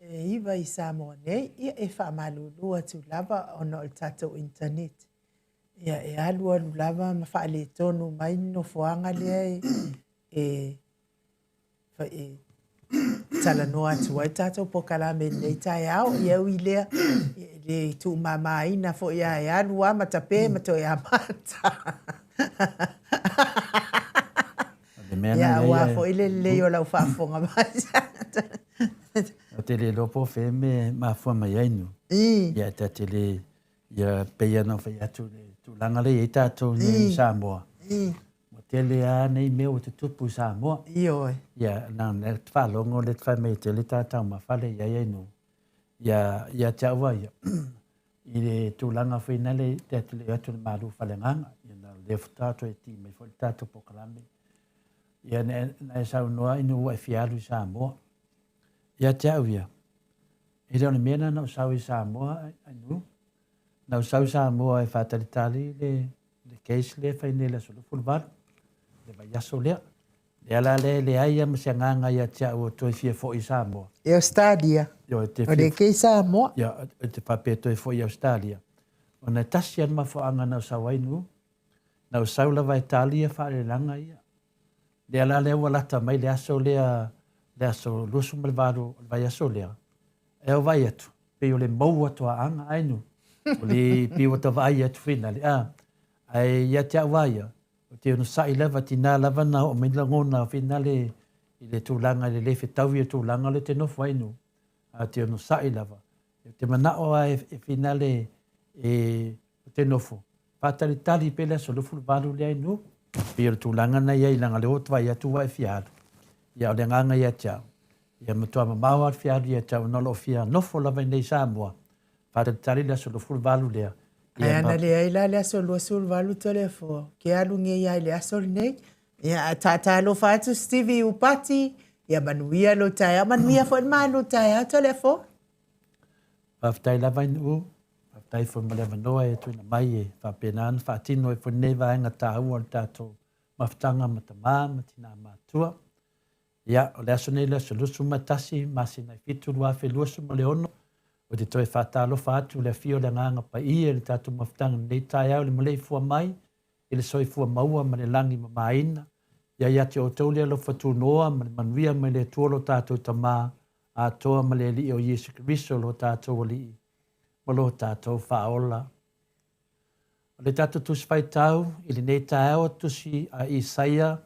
E 9 i Samoa nei, ia e faamalulu atu lava ona o le tatou internet. Ia e alualu lava ma faaletonu mai le nofoaga lea e, e, e talanoa atu ai tatou polokalame i lenei taeao. Ia ui lea, ia e le tuumamaina foi lava e alu lava ma tape ma toe amata. Ia aua foi le lelei o lau faafofoga mai. Ou te le iloa po o fea e mea e mafua mai ai nu. Ia ta te le, ia pei ona ou fai atu i le tulaga lea e i ai tatou nei i Samoa. Ua tele lava nei mea ua tutupu i Samoa. Ioe. Ia na ona te faalogo lea te fai mai e tele ta taumafa lea e i ai ai nu. Ia, ia te au lava ia, i le tulaga foi lea te atu le atu le malu faleagaga. Ia na o lea faatoa toe ti mai foi le tatou polokalame. Ia na, na e saunoa ina ua e fia alu i Samoa. Ia te au ia, e le o le mea lena na ou sau i Samoa ai nu. Na ou sau i Samoa e faatalitali le, le case lea e fai nei i le aso 28, le vaiaso lea. Lea la lea e leai lava ma se agaga ia te au e toe fia foi i Samoa. I Australia. Ioe, te O fia, le ke i Samoa. ia, e te faapea toe foi i Australia. Ona e tasi lava le mafuaaga na ou sau ai nu, na ou sau lava e tali ia faaleleaga ia. Lea la lea ua lata mai le aso lea, le aso 28 o le vaiaso lea, e au vaai atu, pei o le mou atoaaga ai nu. O le pei ua ta vaai atu foi nale, a. Ae ia te au lava ia, ou te onosai lava, tina lava na oo mai lagona foi nale i le tulaga i le le fetaui o le tulaga lea ou te nofo ai nu. Ae ou te onosai lava. Ou te manao lava e finale e ou te nofo, faatalitali pea le aso 28 lea i nu. Pei o le tulaga lena e i ai, leaga o lea ua ou vaai atu ua e fia alu. Ia o le agaga ia te au, ia matua mamao lava le fia alu ia te au ona o lo o fia nofo lava i inei i Samoa, faatalitali le aso 28 lea. Ae Ia ana ma leai la le aso 28 Toleafoa, ke alu nei lava i le aso lenei. Ia, ae tatalofa atu Stevie Iupati, ia manuia lou taeao, manuia foi le malu taeao Toleafoa. Faafetai lava i Nuu, faafetai foi mo le avanoa e tuuina mai e faapena ona faatino ai foi lenei vaega taua o le tatou mafutaga ma tama ma tina matutua. Ia, o le aso nei le aso 21 masina e 7 2026, ou te toe faatalofa atu i le afio o le Agaga Paia i le tatou mafutaga i lenei taeao i le maleifua mai i le soifua maua ma le lagi mamaina. Ia ia te outou le alofa tunoa ma le manuia mai le Atua lo tatou Tama atoa ma le Alii o Iesu Keriso lo tatou Alii ma lo tatou Faaola. O le tatou Tusi Faitau i lenei taeao Tusi a Isaia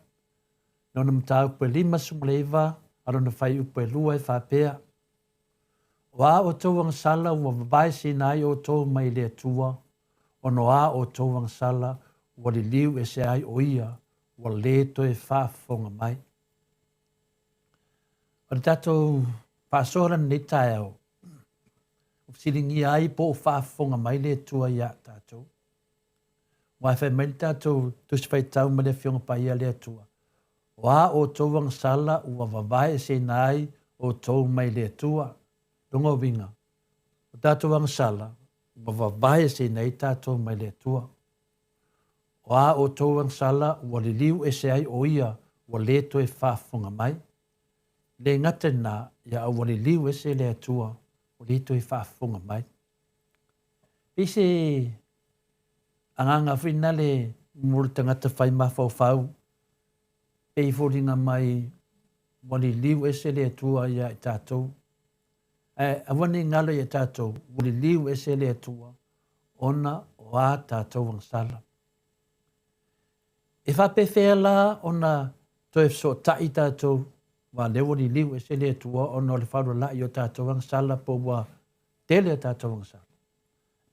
lona mataupu e 59 a lona fuaiupu e 2 e faapea, O a outou agasala ua vavaeseina ai outou mai le Atua, ona o a outou agasala ua liliu ese ai o Ia, ua lē toe faafofoga mai. O le tatou faasoa la lenei taeao, ua fesiligia ai po o faafofoga mai le Atua iā tatou. Aua e fai mai le tatou Tusi Faitau ma le Afioga Paia a le Atua, O a outou agasala ua vavaeeseina ai outou mai le Atua? Lona uiga, o tatou agasala ua vavaeeseina ai tatou mai le Atua. O a outou agasala ua liliu ese ai o Ia ua lē toe faafofoga mai? Le gata i lena, ia a ua liliu ese le Atua ua lē toe faafofoga mai. Pei se agaga foi lena le mo le tagata fai mafaufau, pei e foliga mai ua liliu ese le Atua ia i tatou. Ae aua ne i galo ia tatou, ua liliu ese le Atua ona o a tatou agasala. E faapefea la ona toe fesootai tatou, aua o lea ua liliu ese le Atua ona o le faalualai o tatou agasala po ua tele a tatou agasala.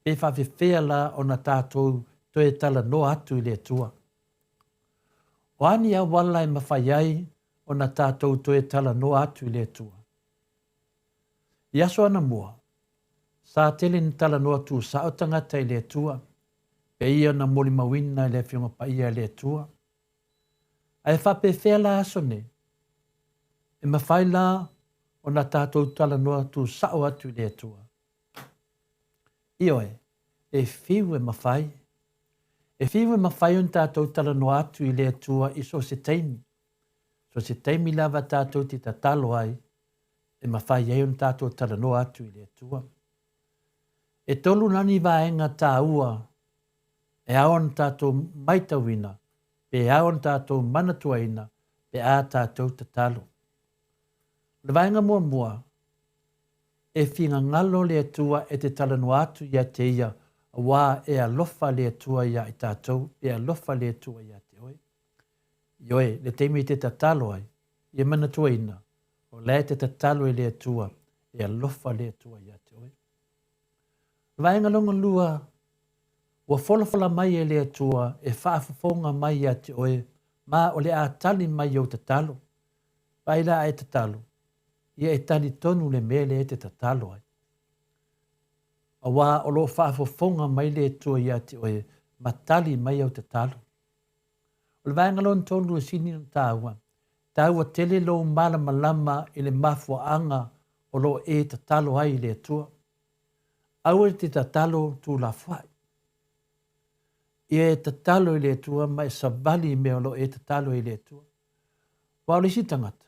Pe faapefea la ona tatou toe talanoa atu i le Atua? O a ni auala e mafai ai ona tatou toe talanoa atu i le Atua? I aso anamua, sa tele ina talanoa tuusao tagata i le Atua, pei ona molimauina e le Afioga Paia e le Atua. Ae faapefea la aso nei? E mafai la ona tatou talanoa tuusao atu i le Atua? Ioe, e fiu e mafai. E fiu e mafai ona tatou talanoa atu i le Atua i so o se taimi. So o se taimi lava tatou te tatalo ai, e mafai ai ona tatou talanoa atu i le Atua. E tolu la ni vaega taua e ao ona tatou maitauina pe ao ona tatou manatuaina pe a tatou tatalo. O le vaega muamua, e finagalo le Atua e te talanoa atu ia te ia, auā e alofa le Atua iā i tatou, e alofa le Atua ia te oe. Ioe, le taimi e te tatalo ai, ia manatuaina, o la e te tatalo i le Atua, e alofa le Atua ia te oe. O le vaega lona lua, ua folafola mai e le Atua e faafofoga mai ia te oe, ma o le a tali mai i ou tatalo. Vaai la a e tatalo, ia e talitonu le mea lea e te tatalo ai. Auā o lo o faafofoga mai le Atua ia te oe ma tali mai au tatalo. O le vaega lona tolu e sili ona taua, taua tele lou malamalama i le mafuaaga o lo o e tatalo ai i le Atua. Aua e te tatalo tuulafoai. Ia e tatalo i le Atua ma e savali i mea o lo o e tatalo ai i le Atua. Aua o le isi tagata,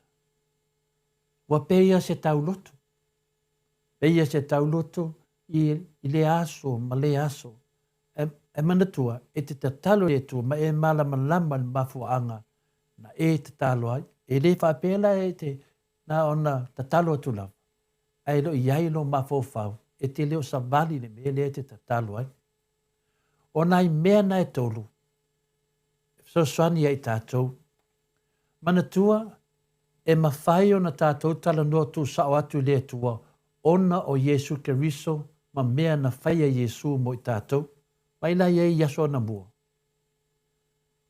ua pei lava se tauloto. Pei lava se tauloto i, i lea aso ma lea aso. E, e manatua, e te tatalo i le Atua ma e malamalama i le mafuaaga na e tatalo ai. E le faapea la e te na ona tatalo atu lava, ae le o i ai lou mafaufau e te le o savali i le mea lea e te tatalo ai. O nai mea na e tolu, e fesoasoani ia i tatou. Manatua, e mafai ona tatou talanoa tuusao atu i le Atua ona o Iesu Keriso ma mea na faia Iesu mo i tatou. Mai la ia i aso anamua.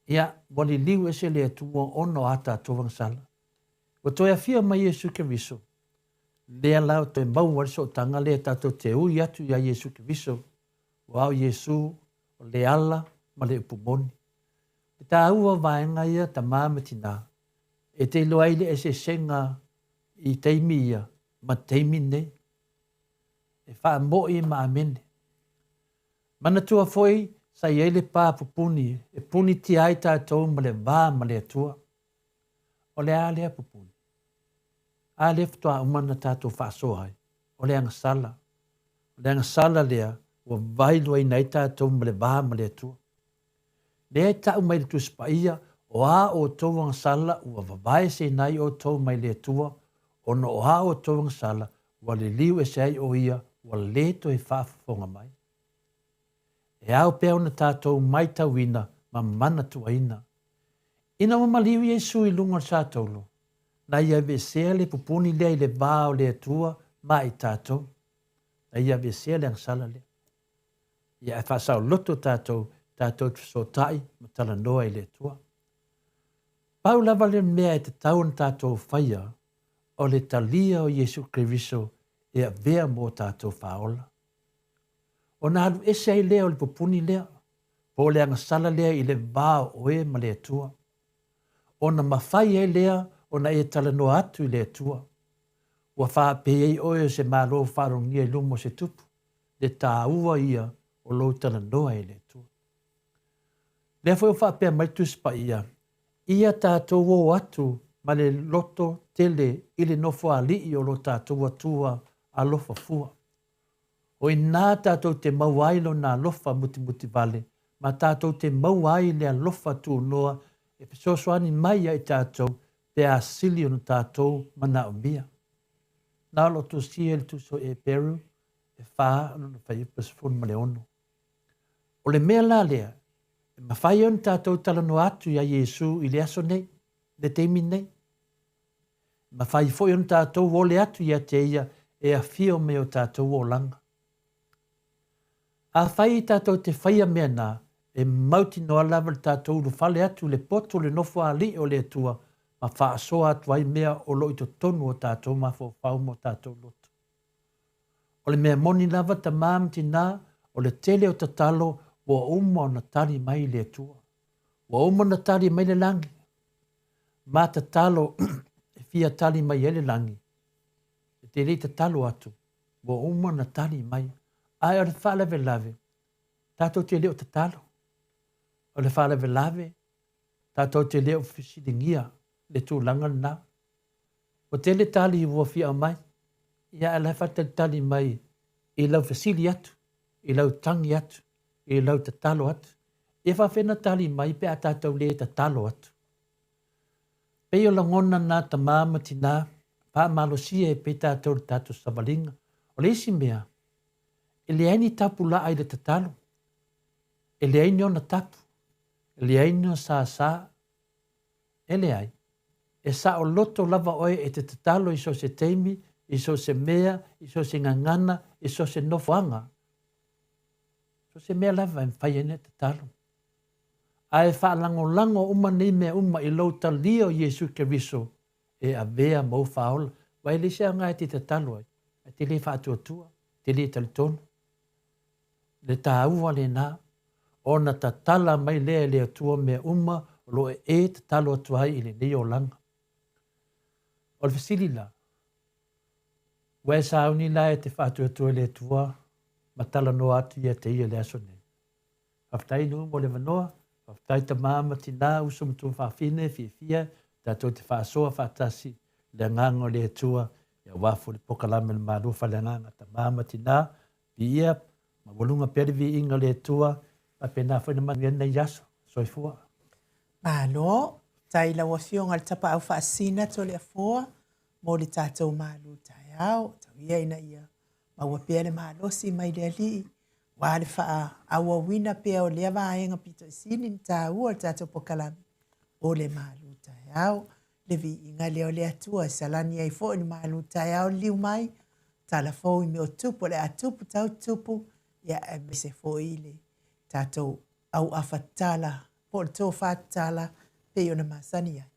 Ia, ua liliu ese le Atua ona o a tatou agasala. Ua toe afio mai Iesu Keriso, lea la ua toe maua ai le sootaga lea tatou te ui atu iā Iesu Keriso, ua ao Iesu o le ala ma le upu moni. E tāua vaega ia tamā ma tinā, e te iloa ai le eseesega i taimi ia ma taimi nei. E faamo'i ma amene. Manatua foi sa i ai le pā pupuni e punitia ai tatou ma le va ma le Atua. O le a lea pupuni? A lea faatoa uma ona tatou faasoa ai, o le agasala. O le agasala lea ua vailuaina ai tatou ma le va ma le Atua. Lea e tau mai le Tusi Paia, o a outou agasala ua vavaeseina ai outou mai le Atua, ona o a outou agasala ua liliu ese ai o Ia ua le toe faafofoga mai. E ao pea ona tatou maitauina ma manatuaina. Ina ua maliu Iesu i luga o le satauro, na ia aveesea le pupuni lea i le va o le Atua ma i tatou. Na ia aveesea le agasala lea. Ia ae faasaoloto tatou, tatou te fesootai ma talanoa i le Atua. Pau lava le mea e tatau ona tatou faia, o le talia o Iesu Keriso e avea mo tatou faaola. Ona alu ese ai lea o le pupuni lea, po o le agasala lea i le va o oe ma le Atua. Ona mafai ai lea ona e talanoa atu i le Atua. Ua faapei ai oe o se Malo faalogia i luma o se tupu, le tāua ia o lou talanoa i le Atua. Lea foi ua faapea mai le Tusi Paia, Ia tatou o atu ma le loto tele i le nofoalii o lo tatou Atua alofa fua. O i nā tatou te maua ai Lona alofa mutimutivale ma tatou te maua ai le alofa tunoa e fesoasoani mai ia i tatou pe a sili ona tatou manaomia. Na o lo o tusia i le Tusi o Eperu e 4 lona fuaiupu 16. O le mea la lea, e mafai ai ona tatou talanoa atu iā Iesu i le aso nei, le taimi nei. E mafai foi ona tatou ole atu ia te ia e afio mai o tatou olaga. Afai tatou te faia mea na, e mautinoa lava le tatou ulufale atu i le poto o le Nofoalii o le Atua ma faasoa atu ai mea o lo o i totonu o tatou mafaufau ma o tatou loto. O le mea moni lava tamā ma tinā, o le tele o tatalo ua uma ona tali mai le Atua. Ua uma ona tali mai le lagi. Ma tatalo e fia tali mai ai le lagi, e te le i tatalo atu, ua uma ona tali mai. Ae o le faalavelave, tatou te le o tatalo. O le faalavelave, tatou te le o fesiligia le tulaga lena. Ua tele tali ua fia aumai. Ia, ae o la e faatalitali mai i lau fesili atu, i lau tagi atu, i lau tatalo atu. Ia faapefea ona tali mai pe a tatou le tatalo atu? Pei o lagona na tama ma tina, faamalosia ai pea tatou i le tatou savaliga. O le isi mea, e leai ni tapulaa i le tatalo, e leai ni ona tapu, e leai ni ona sasa, e leai. E saoloto lava oe e te tatalo i so o se taimi, i so o se mea, i so o se gagana, i so o se nofoaga, so o se mea lava e mafai ai ona e tatalo. Ae faalagolago uma nei mea uma i lou talia o Iesu Keriso e avea ma ou Faaola. Aua e leai se aoga e te tatalo ai, ae te le faatuatua, te le talitonu. Le taua lena, ona tatala mai lea e le Atua mea uma o lo o e tatalo atu ai i lenei olaga. O le fesili la, ua e sauni la e te faatuatua i le Atua ma talanoa atu ia te ia i le aso nei? Faafetai Nu'u mo le avanoa, faafetai tama ma tina, uso ma tuafafine, fiafia tatou te faasoa faatasi i le agaga o le Atua aua foi le polokalame o le Malu Faaleagaga tama ma tina, viia, maualuga pea le viiga o le Atua, faapena foi ona manuia lenei aso. Soifua. Malo, faafetai i lau Afioga i le Tapaau Faasisina Toleafoa mo le tatou malu taeao. Tau ia ina ia maua pea le malosi mai le Alii, aua le faaauauina pea o lea vaega pito i sili ona taua o le tatou polokalame o le malu taeao. Le viiga lea o le Atua e salani ai foi le malu taeao liliu mai, tala fou i mea o tupu o le a tupu tau tupu, ia aemaise foi le tatou auafa tatala po o le tofa tatala pei ona masani ai.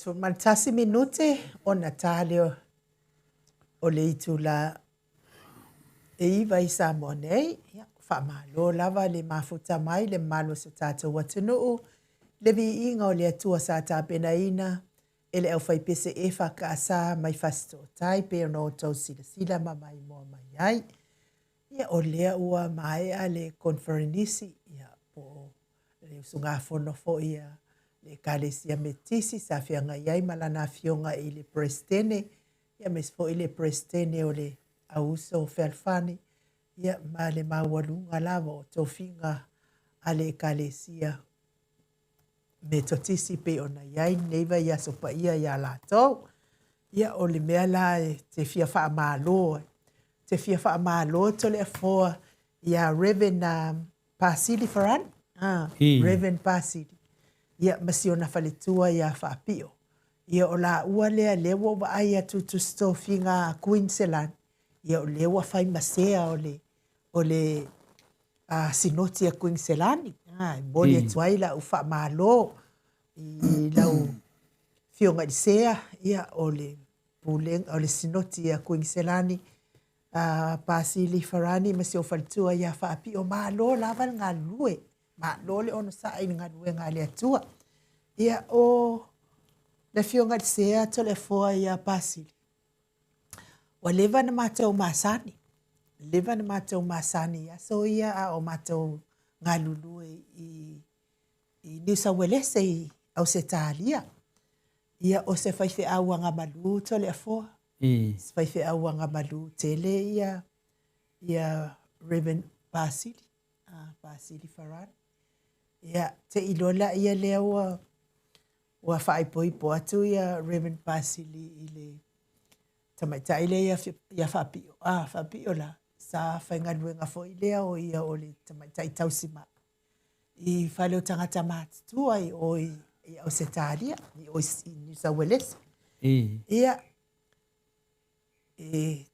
11 minute ona ta lea o le itula e 9 i Samoa nei. Ia, faamalo lava le mafuta mai le mamalu o so tatou atunuu, le viiga o le Atua sa tapenaina e le aufaipese EFKS mai Fasitootai pei ona outou silasila ma maimoa mai ai. Ia, o lea ua maea le koneferenisi, ia, po o Le usugafono foi a le Ekalesia Metisi sa feagai ai ma lana afioga i le Peresetene, ia aemaise foi le Peresetene o le Auuso Fealofani, ia ma le maualuga lava o tofiga a le Ekalesia Metotisi pei ona i ai lenei vaiaso paia iā latou. Ia, o le mea la e te fia faamalo ai, te fia faamalo Toleafoa iā Reverend Pasili Farani, ah, Reverend Pasili, ia, ma si ona faletua iā Faapio. Ia, o laua lea, lea ua ou vaai atu i tusi tofiga a Kuiniselani, ia, o lea ua fai ma sea o le, o le a Sinoti a Kuiniselani. Ah, e momoli atu ai lau faamalo i lau Afioga i le Sea, ia, o le Pulega, o le Sinoti a Kuiniselani, a Pasili Farani ma si ou faletua ia Faapio, malo lava le galulue, malo le onosai i le galuega a le Atua. Ia, o le Afioga i le Sea Toleafoa ia Pasili, ua leva na matou masani, leva na matou masani i aso ia a o matou galulue i i Niu Sauelese i Ausetalia. Ia, o se faifeau agamalu Toleafoa. Se faifeau agamalu tele ia ia Reverend Pasili, ah, Pasili Farani. Ia, te i loa laia lea ua ua faaipoipo atu ia Reverend Pasili i le tamaitai lea ia, ia Faapio, ah, Faapio la, sa faigaluega foi lea o ia o le tamaitai tausimai i fale o tagata matutua i o i, i Ausetalia, i o i Niu Sauelese. Ia, e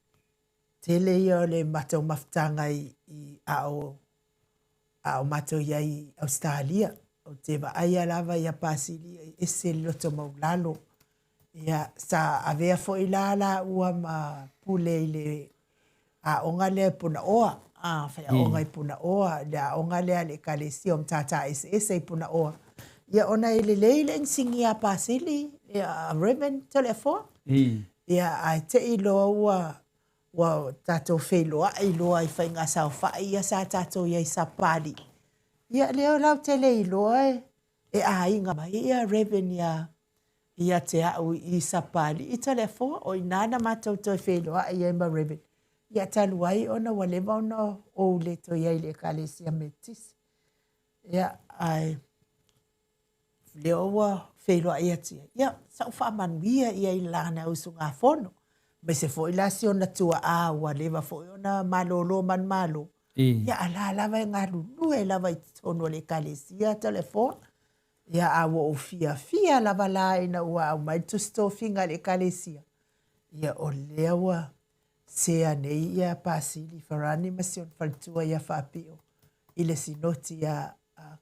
tele ia o le matou mafutaga i, i a o, a o matou i ai i Ausetalia. Ou te vaaia lava ia Pasili e ese le loto maulalo. Ia, sa avea foi la laua ma pule i le aoga lea i Punaoa, a, faiaoga i Punaoa, le aoga lea a le Ekalesia o Matata Eseese i Punaoa. Ia, ona e lelei le inisinia a Pasili, a Reverend Toleafoa. Ia, ae te i loa ua, ua tatou feiloai loa i faiga saofai ia sa tatou i ai i Sapapalii. Ia, lea la ou te le iloa e, e aiga mai ia Reverend iā, ia te au i Sapapalii Toleafoa, o i ina na matou toe feiloai ai ma Reverend. Ia talu ai ona ua leva ona ou le toe i ai i le Ekalesia Metotisi. Ia, ae lea ua feiloai atu i ai. Ia, sa ou faamanuia ia i lana usugafono. Aemaise foi la si ona tuaa ua leva foi ona malolo manumalo. Ia, a la lava e galulue lava i totonu o le Ekalesia Toleafoa. Ia, a ua ou fiafia lava la ina ua aumai le tusi tofiga a le Ekalesia, ia o lea ua sea nei ia Pasili Farani ma si ona faletua ia Faapio i le sinoti a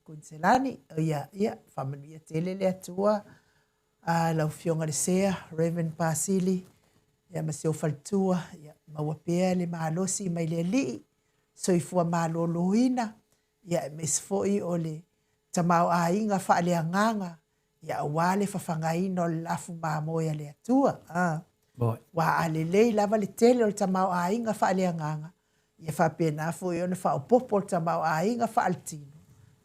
Kuiniselani. Ia, ia, faamanuia tele le Atua a lau Afioga i le Sea, Reverend Pasili, ia ma si ou faletua, ia maua pea le malosi mai le Alii, soifua maloloina, ia aemaise foi o le tamaoaiga faaleagaga, ia aua le fafagaina o le lafu mamoe a le Atua. A. Aua a lelei lava le tele o le tamaoaiga faaleagaga, ia faapena foi ona faaopoopo le tamaoaiga faaletino,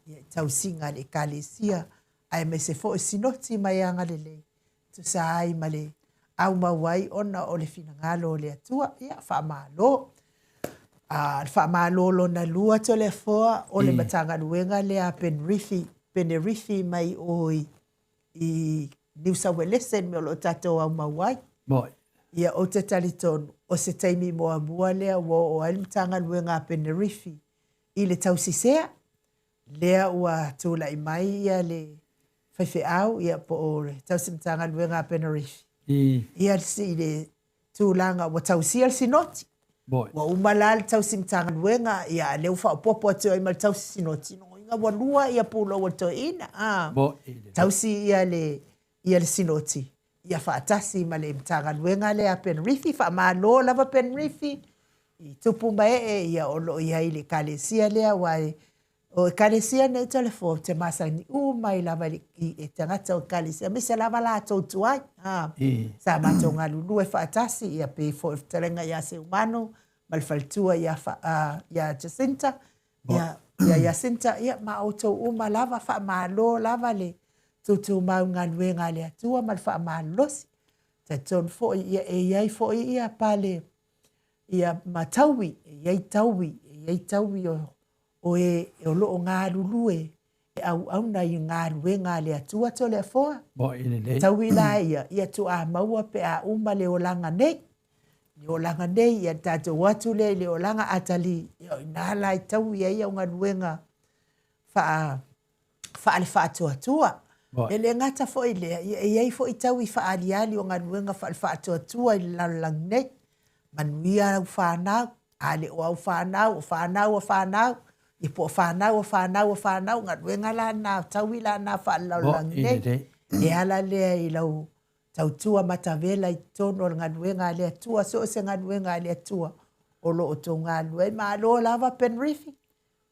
ia i tausiga a le Ekalesia, aemaise foi o sinoti ma e agalelei, tusa ai ma le aumau ai ona o le finagalo o le Atua. Ia, faamalo. A, le faamalo lona lua Toleafoa, o le Matagaluega lea a Penrifi, Penerifi mai o i, i Niu Sauelese le mea o lo o tatou aumau ai. Moi. Ia, ou te talitonu, o se taimi muamua lea ua oo ai le Matagaluega a Penerifi i le tausisea, lea ua tulai mai ia le faifeau ia po o le tausi Matagaluega a Penerifi. Ia i le tulaga ua tausia le sinoti. Ua uma la le tausi Matagaluega, ia a lea ua faaopoopo atu ai ma le tausi sinoti, lona uiga ua lua ia pulou a le toeaina, a. Tausi ia le, ia le sinoti, ia faatasi ma le Matagaluega lea a Penrifi. Faamalo lava Penrifi i tupu ma ee ia o lo o i ai i le Ekalesia lea, aua e O Ekalesia nei Toleafoa ou te masani uma ai lava i, i tagata o Ekalesia, aemaise lava latou tuai. Ha, sa matou galulue faatasi, ia pei foi o le fetalaiga ia Seumanu ma le faletua ia, ia Jacinta. Ia, Ia Jacinta, ia ma outou uma lava, faamalo lava le tutumau galuega a le Atua ma le faamalolosi. Talitonu foi ia e i ai foi ia pale ia ma taui, e i ai taui, e i ai taui o, o e o lo o galulue e auauna i galuega a le Atua Toleafoa. Mo'i lelei. Taui la ia, ia tuamaua pe a uma le olaga nei. Le olaga nei, ia tatou o atu lea i le olaga atalii, ia o i ina la e taui ai au galuega faa, faale-faatuatua. Mo'i. E le gata foi i lea, ia e i ai foi taui faaaliali o galuega faale-faatuatua i le lalolagi nei. Manuia au fanau, A le o au fanau, o fanau a fanau, ia po o fanau a fanau a fanau, galuega la na, taui la na faalelalolagi nei. E ala lea i lau tautua matavela i totonu o le galuega a le Atua, so o se galuega a le Atua o lo o tou galulue ai. Malo lava Penrifi,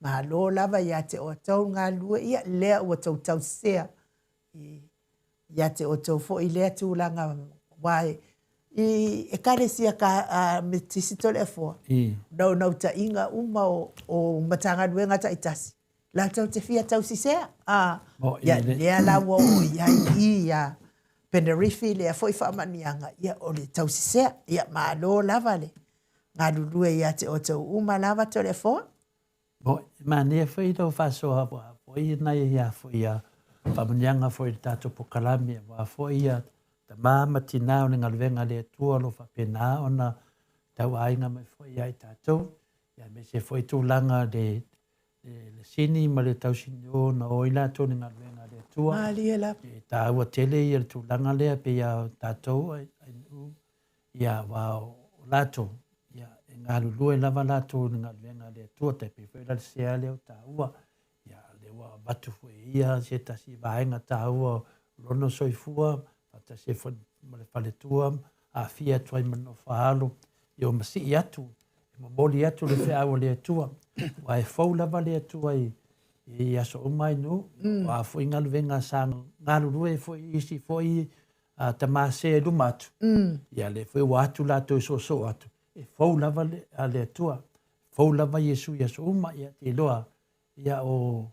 malo lava ia te outou le galulue, ia lea ua tou tausisea i ia te outou foi lea tulaga aua i Ekalesia ka Metotisi Toleafoa, naunautaiga uma o, o Matagaluega taitasi, latou te fia tausisea. A, ia, lea la ua oo i ai i ia Penerifi lea foi faamanuiaga, ia o le tausisea. Ia malo lava le galulue ia te outou uma lava Toleafoa. Moe, e manaia foi lou faasoa aua foi nai ia foi ia faamanuiaga foi i le tatou polokalame aua foi ia tama ma tina o le galuega a le Atua o lo o faapena ona tauaiga mai foi ia i tatou, ia aemaise foi tulaga le le sini ma le tausinio na o ai latou i le galuega a le Atua. Malie lava. E taua tele ia le tulaga lea pei a tatou ai Ia, aua o latou, ia, e galulue lava latou i le galuega a le Atua, tai pei foi la le sea lea ua taua, ia, lea ua avatu foi e ia se tasi vaega taua o lona soifua, faatasi ai foi ma le faletua, aafia atu ai ma le nofo a alo, ia ua masii atu, e momoli atu le feau a le Atua, aua e fou lava le Atua i, i aso uma ai nuu, o a foi galuega sa galulue foi i isi foi a tama se i luma atu, ia lea foi ua atu latou e soosoo atu, e fou lava le, a le Atua, fou lava Iesu i aso uma, ia te iloa, ia o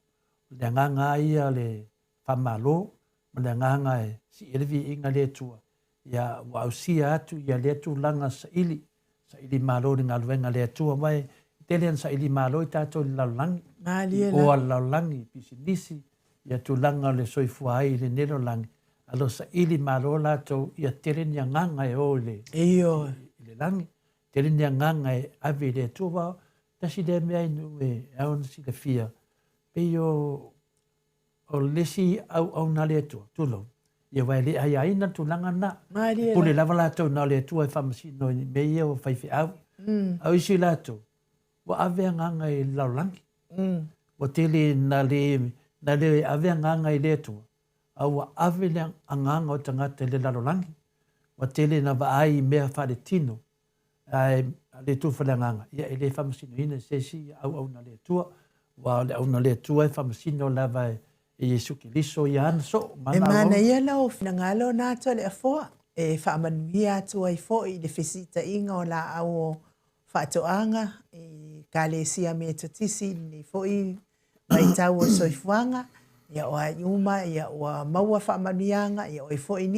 le agaga lava ia le faamalo ma le agaga e sii ai le viiga i le Atua, ia ua ausia atu ia lea tulaga saili, saili malo i le galuega a le Atua, aua e tele ina saili malo i tatou i le lalolagi, Malie i o a le lalolagi, pisinisi, ia tulaga o le soifua ai i lenei lalolagi, a lo saili malo latou, ia tele ni agaga e o i le, Ioe. i le lagi, tele ni agaga e ave i le Atua, aua tasi lea mea i nuu e ao ona silafia, pei o o le isi auauna a le Atua, tulou, ia aua e le aiaina le tulaga lena. Malie E pule lava latou na o le Atua e faamasino i mea ia ua faifeau. A o isi latou, ua ave agaga i le lalolagi. Ua tele na le, na le ave agaga i le Atua, a ua ave le agaga o tagata i le lalolagi. Ua tele na vaai i mea faaletino, ae a le tufa le agaga, ia e le faamasinoina e se isi auauna a le Atua, aua o le auauna a le Atua e faamasino lava e Iesu Keriso ia ana soo ma E ana auauna. manaia lau finagalo na Toleafoa e faamanuia atu ai foi i le fesiitaiga o laau o faatoaga i Ekalesia Metotisi i lenei foi vaitau o le soifuaga, ia o ai uma ia ua maua faamanuiaga, ia o ai foi nisi.